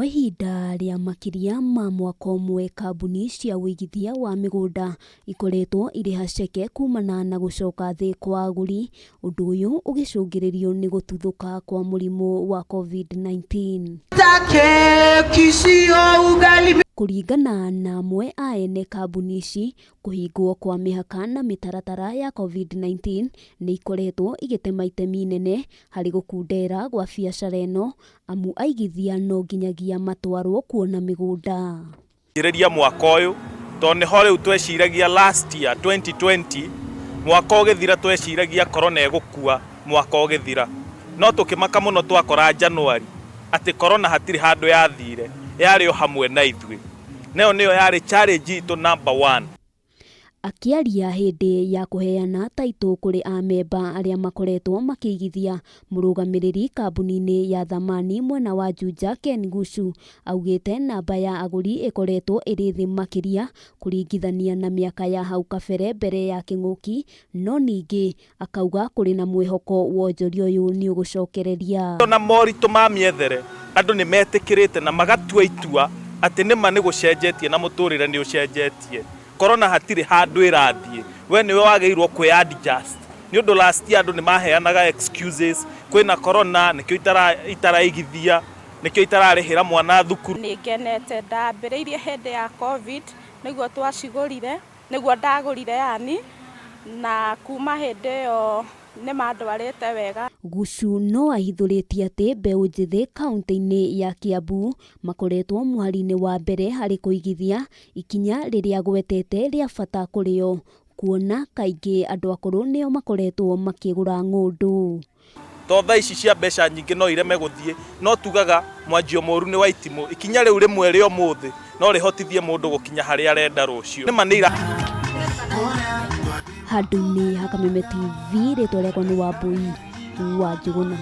ihinda rĩa makĩria ma mwaka ũmwe kambuni cia ũigithia wa mĩgũnda ikoretwo irĩ haceke kumana na gũcoka thĩ kwa agũri, ũndũ ũyũ ũgĩcũngĩrĩrio nĩ gũtuthũka kwa mũrimũ wa Covid-19. Kũringana na amwe a ene kambuni ici, kũhingwo kwa mĩhaka na mĩtaratara ya Covid-19 nĩ ikoretwo igĩtema itemi inene harĩ gũkundera gwa biacara ĩno, amu aigithia no nginyagia matwarwo kuona mĩgũnda. Rĩria mwaka ũyũ tondũ nĩho rĩu tweciragia last year 2020 mwaka ũgĩthira, tweciragia corona ĩgũkua mwaka ũgĩthira, no tũkĩmaka mũno twakora January atĩ corona hatirĩ handũ yathire, yarĩ o hamwe na ithuĩ. Nayo nĩyo yarĩ challenge itũ number one. Akĩaria hĩndĩ ya kũheana taitũ kũrĩ amemba arĩa makoretwo makĩigithia, mũrũgamĩrĩri kambuni-inĩ ya Thamani mwena wa Juja Ken Gucu augĩte namba ya agũri ĩkoretwo ĩrĩ thĩ makĩria kũringithania na mĩaka ya hau kabere mbere ya kĩng'ũki, no ningĩ akauga kũrĩ na mwĩhoko wonjoria ũyũ nĩ ũgũcokereria. Na moritũ ma mĩethere, andũ nĩ metĩkĩrĩte na magatua itua atĩ nĩma nĩ gũcenjetie na mũtũrĩre nĩ ũcenjetie. Corona hatirĩ handũ ĩrathiĩ, we nĩwe wagĩrĩirwo kwĩ adjust, nĩ ũndũ last year andũ nĩ maheanaga excuses, kwĩna corona nĩkĩo itaraigithia, nĩkĩo itararĩhĩra mwana thukuru. Nĩ ngenete. Ndambĩrĩirie hĩndĩ ya Covid nĩguo twacigũrire, nĩguo ndagũrire yani, na kuma hĩndĩ ĩyo nĩ mandwarĩte wega. Gucu no ahithũrĩtie atĩ mbeũ njĩthĩ kaunti-inĩ ya Kiambu makoretwo mũhari-inĩ wa mbere harĩ kũigithia, ikinya rĩrĩa agwetete rĩa bata kũrĩ o, kuona kaingĩ andũ akũrũ nĩo makoretwo makĩgũra ng'ũndũ. To thaa ici cia mbeca nyingĩ no ireme gũthiĩ, no tugaga mwanjio mũru nĩ wa itimũ. Ikinya rĩu rĩmwe rĩa ũmũthĩ no rĩhotithie mũndũ gũkinya harĩa arenda rũciũ. Nĩma nĩ ira. Handũ-inĩ ha Kameme TV, rĩtwa rĩakwa nĩ Wambui wa Njũgũna.